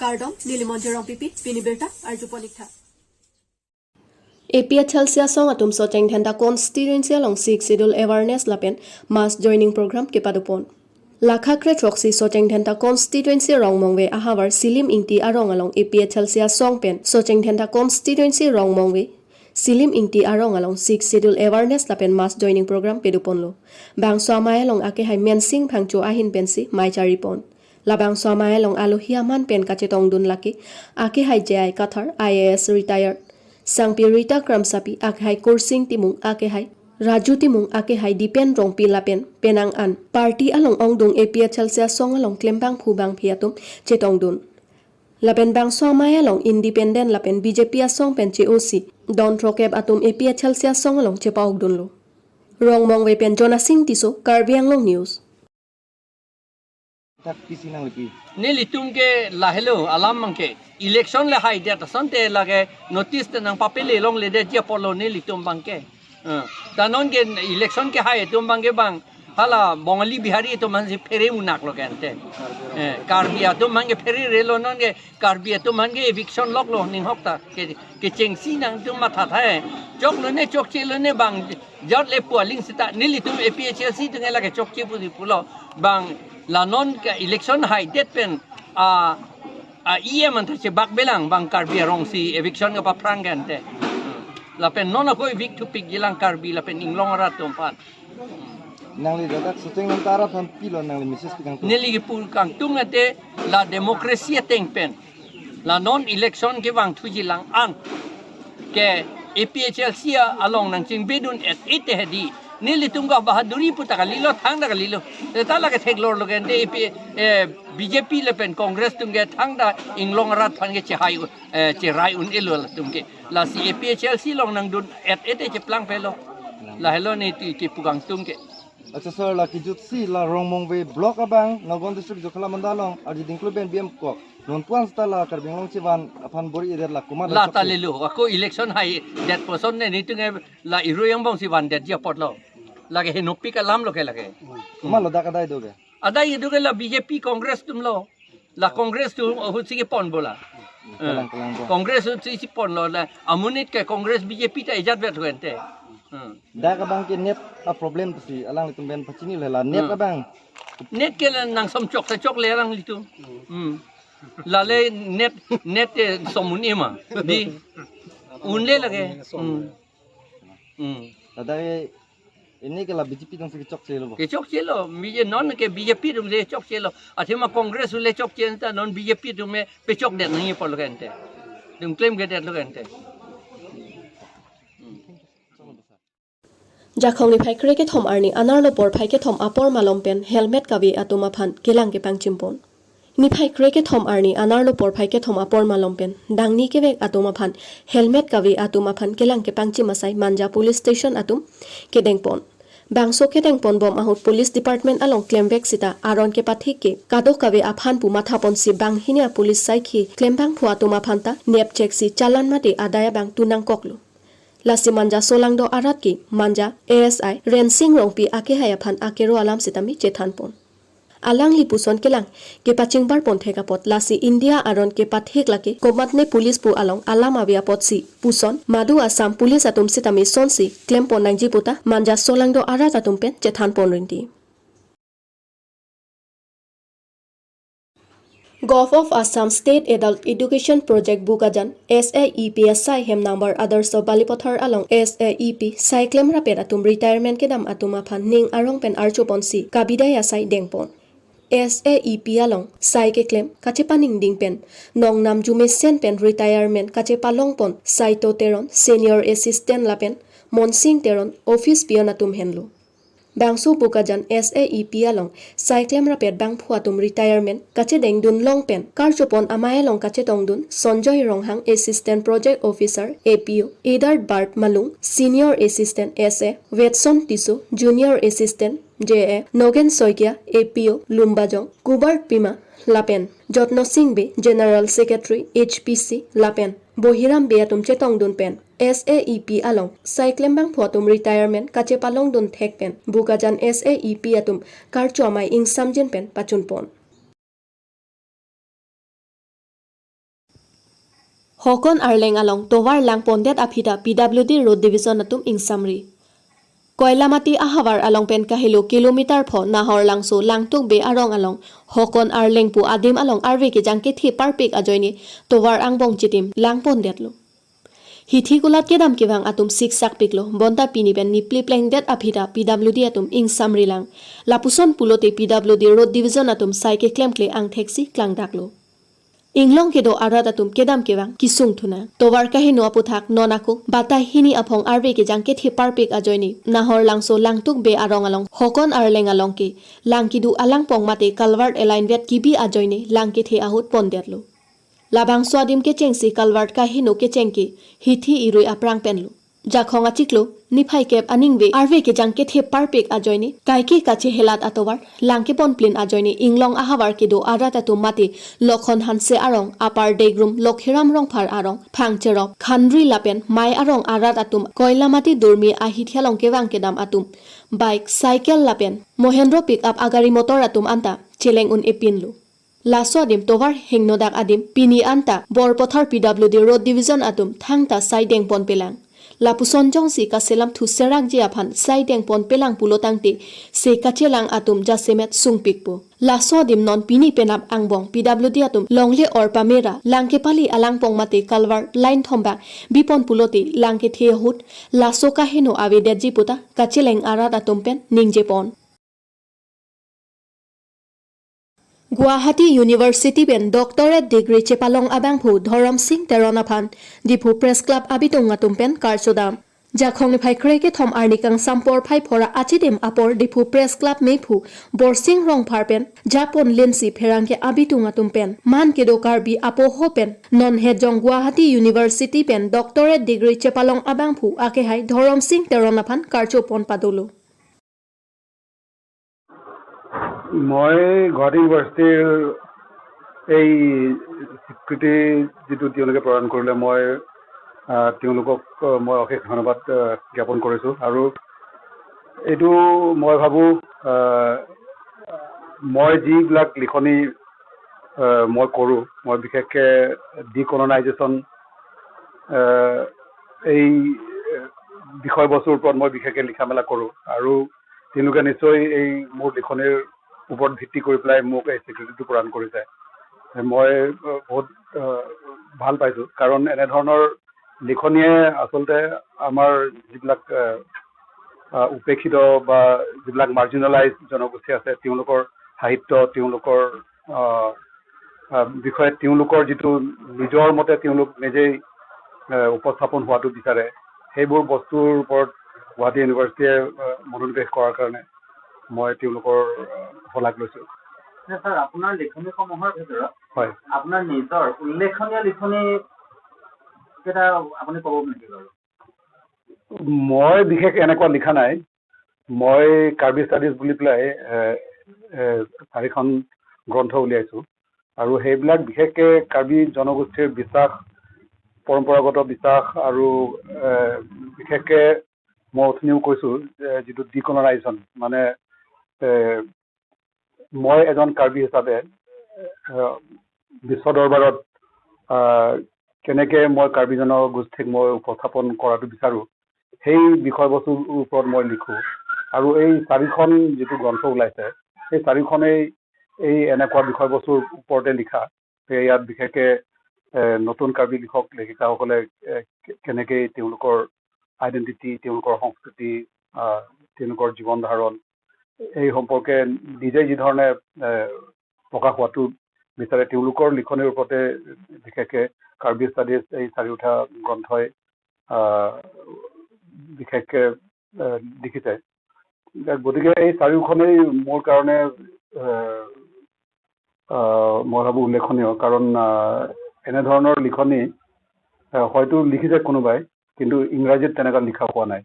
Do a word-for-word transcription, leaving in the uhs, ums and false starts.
Kardom, neli Monjir Rongpipi, pini birta arjupon ik tha. A P H L C asong atum Socheng Dhenta constituency along Sixth Schedule awareness lapen mass joining program kepadopon. Lakha kre throksi Socheng Dhenta constituency Rongmongve ahavar Silim Ingti arong along A P H L C asong pen Socheng Dhenta constituency Rongmongve Silim Ingti arong along Sixth Schedule awareness lapen mass joining program pedoponlo. Bangso amei along akehai Mensing Phangcho ahin pensi mei charipon. Labangso amei along alohi aman pen kachetongdun lake akehai J I Kathar, I A S retired, Sangpi Rita Kramsapi, akehai Kursing Timung, akehai Raju Timung, akehai Dipen Rongpi lapen penang an party along ongdung A P H L C asong along klembangphu bangphi atum chetongdun. Lapen bangso amei along independent lapen B J P asong pen che-osi don throkep atum A P H L C asong along chepa-okdunlo. Rongmongve pen Jonasing Tisso, Karbi Anglong News. Thak pisi nanglepi. Nelitum ke lahelo alam abangke. Election le haidet asonte lake notice te nangpapele longledetji apotlo nelitum abangke. Eh, ta non ke election kehai atum abangke bang hala Bongali Bihari atum aphansi phere munak lo ke ante. Eh, Karbi atum abangke phererelo, non ke Karbi atum aphan ke eviction loklo ninghok ta ke, kechengsi nangtum matha thai. Choklo ne chokchelo ne bang jat le pu aling seta nelitum A P H L C atum ke lake chokche pusi pulo bang la non ke election haidet pen a, a E M anta chebak belang bang Karbi arongsi eviction kapaphrang ke ante. Lapen non ako evict thupikjilang Karbi lapen inglong arat atum aphan. Nangli dadak Socheng Dhenta arat aphan pilo nangli message pi kangtung? Neli kipu kangtung ate la democracy ateng pen la non election kevang thujilang an ke A P H L C along nangchingbedun-et-e te hedi. Nelitum ke bahaduri pu ta kalilo, thangta kalilo. Eta lake theklorlo ke ante A P, eh, B J P lapen Congress atum ke thangta inglong arat aphan ke chehai, eh, cherai un-elo latum ke. Lasi A P H L C along nangdun-et-e te cheplang pelo. Lahelo neli kipu kangtung ke. Acha sir, la kijutsi la Rongmongve block abang, Nagaon district Jokhala mandal along, arjuding klo ben B M kok. Non puan seta la Karbi Anglong chevan aphan bor-idet la komat la ta lelo, ako election haidet puson ne nelitum ke la iro angbongsi vandetji apotlo. Lake henopik alam lo ke lake. Komatlo dak adai do ke? Adai do ke la B J P Congress atumlo. La Congress atum ahutsi kepon bola. Kalang, kalang bo. Congress ahutsi cheponlo la. Amonit ke Congress B J P ta ejat vet ho ante. Hmm. Dak abangke net a-problem pusi alanglitum pen pachinilo la net Hmm. abang. Net ke la nang som chok sa chokle alanglitum. Hmm. Lale net, net ke som un-e ma. Di. Unle lake. Hmm. Hmm. Ladak ke ini ke la B J P atumsi kechokchelo bo. Kechokchelo, B J P non ke B J P atumsi chokchelo. Athema Congress le chokche ta non B J P atum pechokdet nangji apotlo ke ante. Atum claim kedetlo ke ante. Jakhong niphai kre kethom arni anerlo porphai kethom apor malom pen helmet kave atum aphan kelang kepangchimpon. Niphai kre kethom arni anerlo porphai kethom apor malom pen dangni kevek atum aphan helmet kave atum aphan kelang kepangchim asai Manja Police Station atum kedengpon. Bangso kedengpon bom ahut Police Department along klemvek seta aron kepathek ke kadokave aphan pu mathaponsi banghini a-police saikhi klembangphu atum aphan ta nepchek si challan mate adai abang tu nangkoklo. Lasi Manja Solangdo arat ke Manja A S I Rensing Rongpi akehai aphan akero alam sitame chethanpon. Alangli puson kelang kepachingbarpon thek apot lasi India aron kepathek lake komatne police pu along alam ave apotsi puson madu Assam police atum sitame sonsi klempon nangji puta Manja Solangdo arat atum pen chethanpon rinti. Govt. of Assam State Adult Education Project Bokajan S A E P asai hem number Adarsha Balipathar along S A E P sai klemrapet atum retirement kedam atum aphan ning arong pen archoponsi kabidai asai dengpon. S A E P along sai keklem kachepaningding pen nongnamju mesen pen retirement kachepalongpon Saito Teron, Senior Assistant lapen Monsing Teron, Office Peon atum henlo. Bangso Bokajan S A E P along sai klemrapet bangphu atum retirement kachedengdun long pen karchopon amei along kachetongdun Sonjoy Ronghang, Assistant Project Officer, A P O, Edard Bart Malung, Senior Assistant, S A, Wetson Tisso, Junior Assistant, J A, Nogen Saikia, A P O, Lumbajong, Kubart Pima lapen Jotno Sing Bey, General Secretary, H P C lapen Bohiram Bey atum chetongdun pen S A E P along sai klembangphu atum retirement kachepalongdun thek pen Bokajan S A E P atum karcho amei ingsamjin pen pachunpon. Hokon Arleng along tovar lang pondet aphi ta P W D Road Division atum ingsamri. Koilamati ahavar along pen kahelo kilometer pho Nahor Langso Langtuk Bey arong along Hokon Arleng pu adim along arve kejang kethe parpik ajoine tovar angbong chitim lang pondetlo. Hithi kulat kedam kevang atum siksak piklo, bonta pini pen nipli plengdet aphi ta P W D atum ingsamri lang. Lapuson pulote P W D Road Division atum sai keklemkle angthek si klangdaklo. Inglong kedo arat atum kedam kevang kisung thunang. Tovar kaheno aputhak non ako batai hini aphong arve kejang kethe parpik ajoine Nahor Langso Langtuk Bey arong along Hokon Arleng along ke lang kedo alangpong mate culvert eline vet kebi ajoine lang kethe ahut pondetlo. Labangso adim kechengsi culvert kaheno kecheng ke hithi irui aphrang penlo. Jakhong achiklo, niphai kep aningve arve kejang kethe parpik ajoine kaike kachehelat atovar lang kepon plin ajoine inglong ahavar kedo arat atum mate Lokhon Hanse arong, Upper Degrum, Lokhiram Rongphar arong, Phangcherop, Khandri lapen Mai arong arat atum Koilamati Durmi ahithi along kevang kedam atum bike, cycle lapen Mohendro pickup agari motor atum anta cheleng un-e pinlo. Laso adim tovar hingnodak adim pini anta Borpothar P W D Road Division atum thangta sai dengpon pelang. Lapuson jongsi kaselam thu serakji aphan sai dengpon pelang pulo tangte se kachelang atum jasemet sungpikpo. Laso adim non pini penap angbong P W D atum longle or pamera lang kepali alangpong mate culvert line thombak bipon pulote lang kethe ahut laso kaheno avedetji puta kacheleng arat atum pen ningjepon. Guwahati University pen doctorate degree chepalong abangphu Dhorom Sing Teron aphan Diphu Press Club abitung atum pen karchodam. Jakhong niphai kre kethom arni kangsam porphai phora achitim apor Diphu Press Club mephu Borsing Rongphar pen japon linsi pherangke abitung atum pen man kedo Karbi apoho pen non hetjong Guwahati University pen doctorate degree chepalong abangphu akehai Dhorom Sing Teron aphan karchopon padolo. মই গুৱাহাটী ইউনিভাৰ্চিটিৰ এই স্বীকৃতি যিটো তেওঁলোকে প্ৰদান কৰিলে, মই আহ, তেওঁলোকক আহ, মই অশেষ ধন্যবাদ আহ, জ্ঞাপন কৰিছোঁ। আৰু এইটো মই ভাবোঁ, আহ, মই যিবিলাক লিখনি আহ, মই কৰোঁ, মই বিশেষকৈ ডিকলনাইজেশ্যন এই বিষয়বস্তুৰ ওপৰত মই বিশেষকৈ লিখা মেলা কৰোঁ। আৰু তেওঁলোকে নিশ্চয় এই মোৰ লিখনিৰ ওপৰত ভিত্তি কৰি পেলাই মোক এই স্বীকৃতিটো প্ৰদান কৰিছে। মই বহুত আহ, ভাল পাইছোঁ, কাৰণ এনেধৰণৰ লিখনিয়ে আচলতে আমাৰ যিবিলাক আহ, আহ, উপেক্ষিত বা যিবিলাক মাৰ্জিনেলাইজ জনগোষ্ঠী আছে, তেওঁলোকৰ সাহিত্য, তেওঁলোকৰ আহ, আহ, বিষয়ে তেওঁলোকৰ যিটো নিজৰ মতে তেওঁলোক নিজেই আহ, উপস্থাপন হোৱাটো বিচাৰে, সেইবোৰ বস্তুৰ ওপৰত গুৱাহাটী ইউনিভাৰ্চিটিয়ে আহ, মনোনিৱেশ কৰাৰ কাৰণে মই তেওঁলোকৰ আহ, শলাগ লৈছোঁ। আচ্ছা, ছাৰ, আপোনাৰ লিখনিসমূহৰ ভিতৰত হয়। আপোনাৰ নিজৰ উল্লেখনীয় লিখনি কেইটা আপুনি ক'ব নেকি বাৰু? মই বিশেষ এনেকুৱা লিখা নাই। মই কাৰ্বি ষ্টাডিজ বুলি পেলাই এ, এ, চাৰিখন গ্ৰন্থ উলিয়াইছোঁ। আৰু সেইবিলাক বিশেষকৈ কাৰ্বি জনগোষ্ঠীৰ বিশ্বাস, পৰম্পৰাগত বিশ্বাস আৰু এ, বিশেষকৈ মই অথনিও কৈছোঁ যে যিটো ডিকলনাইজেশ্যন, মানে এ, মই এজন কাৰ্বি হিচাপে আহ, বিশ্ব দৰবাৰত আহ, কেনেকে মই কাৰ্বি জনগোষ্ঠীক মই উপস্থাপন কৰাটো বিচাৰোঁ, সেই বিষয়বস্তুৰ ওপৰত মই লিখোঁ। আৰু এই চাৰিখন যিটো গ্ৰন্থ ওলাইছে, সেই চাৰিখনেই এই এনেকুৱা বিষয়বস্তুৰ ওপৰতে লিখা। সেয়ে ইয়াত বিশেষকে এ, নতুন কাৰ্বি লিখক লেখিকাসকলে এ, কে- কেনেকে তেওঁলোকৰ আইডেণ্টিটি, তেওঁলোকৰ সংস্কৃতি, আহ, তেওঁলোকৰ জীৱন ধাৰণ, এই সম্পৰ্কে নিজে যি ধৰণে এ, প্ৰকাশ হোৱাটো বিচাৰে, তেওঁলোকৰ লিখনিৰ ওপৰতে বিশেষকে কাৰ্বি ষ্টাডিজ এই চাৰিওটা গ্ৰন্থই আহ, বিশেষকে এ, লিখিছে। গতিকে এই চাৰিওখনেই মোৰ কাৰণে এ, আহ, মই ভাবোঁ উল্লেখনীয়, কাৰণ আহ, এনেধৰণৰ লিখনি আহ, হয়তো লিখিছে কোনোবাই, কিন্তু ইংৰাজীত তেনেকুৱা লিখা হোৱা নাই।